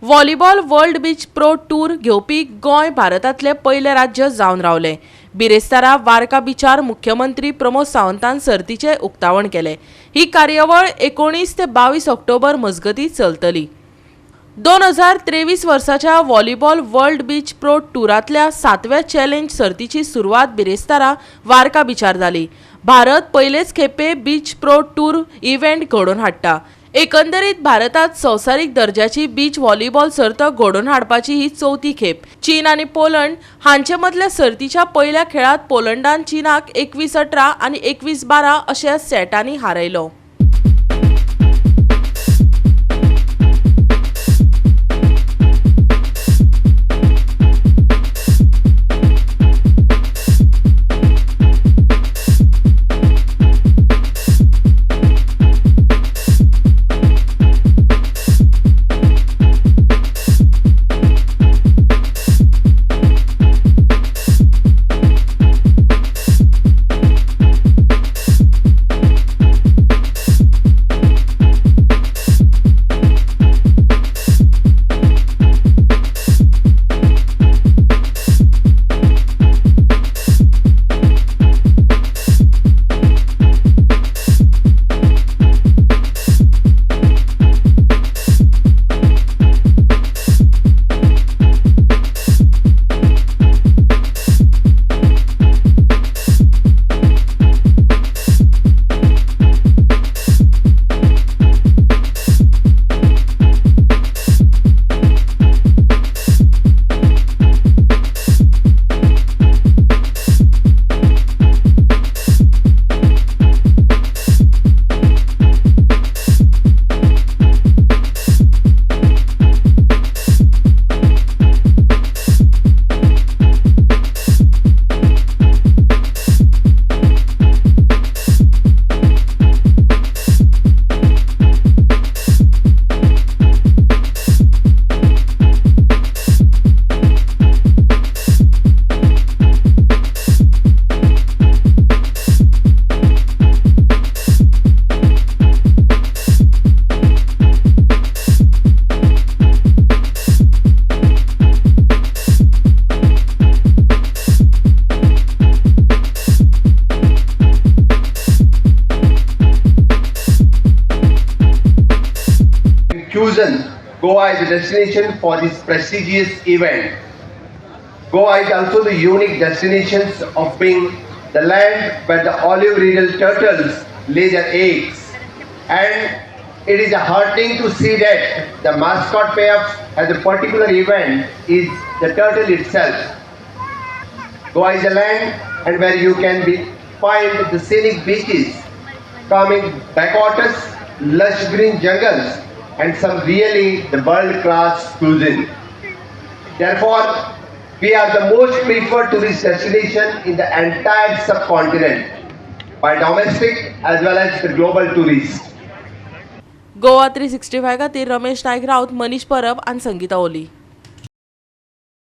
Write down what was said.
Volleyball world beach pro tour घेवपी गोंय भारतांतलें पयलें राज्य जावन रावलें. बिरेस्तारा वार्का बिचार मुख्यमंत्री प्रमोद सावंतान सर्तीचें उक्तावण केलें. ही कार्यावळ 19 ते 22 ऑक्टोबर मजगतीं चलतली. 2023 वर्साच्या व्हॉलीबॉल वर्ल्ड बीच प्रो टुरांतल्या 7व्या चॅलेंज सर्तीची सुरवात बिरेस्तारा वार्का बिचार जाली. भारत पयलेच खेपे बीच प्रो टूर इव्हेंट घडोवन हाडटा. एकंदरीत भारतांत संवसारीक दर्जाची बीच व्हॉलीबॉल सर्त घडोवन हाडपाची ही चवथी खेप. चीन आनी पोलंड हांचे मदल्या सर्तीच्या पयल्या खेळांत पोलंडान चीनाक 21-18 आनी 21-12 अशा सेटांनी हारयलो. Chosen Goa as a destination for this prestigious event. Goa is also the unique destination of being the land where the olive riddle turtles lay their eggs. And it is heartening to see that the mascot payoff at the particular event is the turtle itself. Goa is a land and where you can find the scenic beaches, calming backwaters, lush green jungles, and some really the world-class cuisine. Therefore, we are the most preferred tourist destination in the entire subcontinent by domestic as well as the global tourists. Goa 365 खातीर रमेश नायक राऊत, मनीष परब आनी संगीता ओली.